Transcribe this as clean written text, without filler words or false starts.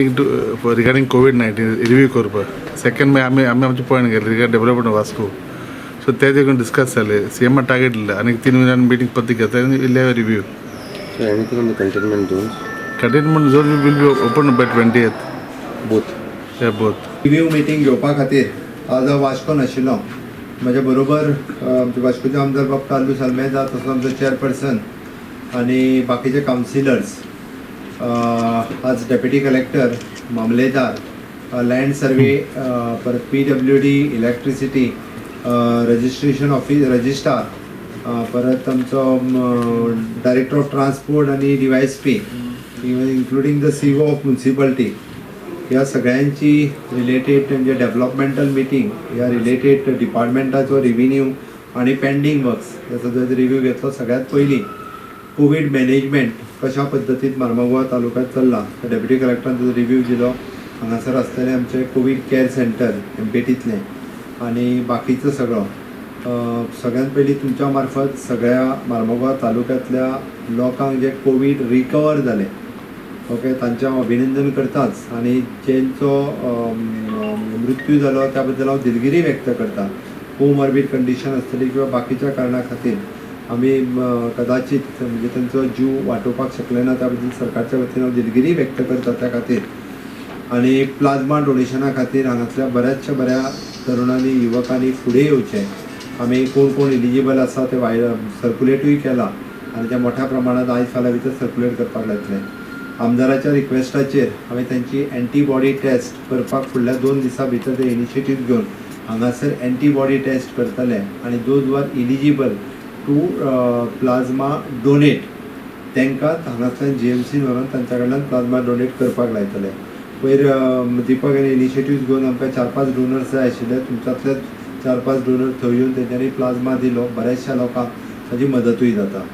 Regarding कोवीड-19 review करपाक. Second मागीर आमी आमी आमचे पॉयंट घेतले रिगार्ड डेव्हलपमेंट वास्को. सो ते देखून डिस्कस जाले. सीएमान टार्गेट दिले आनी 3 म्हयन्यान मिटींग परती घेता आनी will review. So anything on the containment zones? Containment zone will be open by 20th. Both. Yeah, both. Review meeting घेवपा खातीर आज हांव वास्कोन आशिल्लो. म्हज्या बरोबर आमचे वास्कोचे आमदार बाब कार्लूस आल्मेदा, तसो आमचो चेअरपर्सन आनी बाकीचे कावन्सिलर्स. आज डेप्युटी कलेक्टर, मामलेदार, लँड सर्वे, परत PWD, electricity, registration office, registrar, परत आमचो डायरेक्टर ऑफ ट्रान्सपोर्ट आनी DYSP, including the CEO of municipality, ह्या सगळ्यांची रिलेटेड म्हणजे डेव्हलपमेंटल मिटींग, ह्या रिलेटेड डिपार्टमेंटाचो रिव्हेन्यू आनी पेंडींग वर्क्स ह्या सगळ्याचो रिव्ह्यू घेतलो. सगळ्यात पयलीं कोवीड मॅनेजमेंट कशा पद्दतीन मार्मागोवा तालुक्यात चल्ला, डेप्युटी कलेक्टरान ताजो रिव्ह्यू दिलो. हांगासर आसतलें आमचें कोवीड कॅर सेंटर एमपीटींतलें आनी बाकीचो सगळो. सगळ्यात पयलीं तुमच्या मार्फत सगळ्या मार्मागोवा तालुक्यांतल्या लोकांक जे कोवीड रिकवर जाले, ओके, तांचें हांव अभिनंदन करताच आनी जेंचो मृत्यू जालो त्या बद्दल हांव दिलगिरी व्यक्त करता. कोमॉर्बीड कंडिशन आसतली किंवा बाकीच्या कारणा खातीर आमी कदाचित म्हणजे तांचो जीव वाटोवपाक शकले ना, त्या बद्दल सरकारच्या वतीन हांव दिलगिरी व्यक्त करता त्या खातीर. आनी प्लाझ्मा डोनेशना खातीर हांगासल्या बऱ्याचशा बऱ्या तरुणांनी, युवकांनी फुडें येवचें. आमी कोण कोण एलिजिबल आसा ते वाय सर्कुलेटूय केला आनी ते मोठ्या प्रमाणात आयज फाल्यां भितर सर्कुलेट करपाक लायतले. आमदाराच्या रिक्वेस्टाचेर हांवें तांची एंटीबॉडी टेस्ट करपाक फुडल्या 2 दिसां भितर ते इनिशिएटीव घेवन हांगासर एंटीबॉडी टेस्ट करतले आनी those are eligible to plasma donate तांकां हांगासल्यान जीएमसीन व्हरून तांच्या कडल्यान प्लाझ्मा डोनेट करपाक लायतले. पयर दीपक हांणी इनिशिएटीव घेवन आमकां 4-5 डोनर्स जाय आशिल्ले. तुमच्यांतलेच 4-5 डोनर थंय येवन तेंच्यांनी प्लाझ्मा दिलो. बऱ्याचशा लोकांक ताजी मदतूय जाता.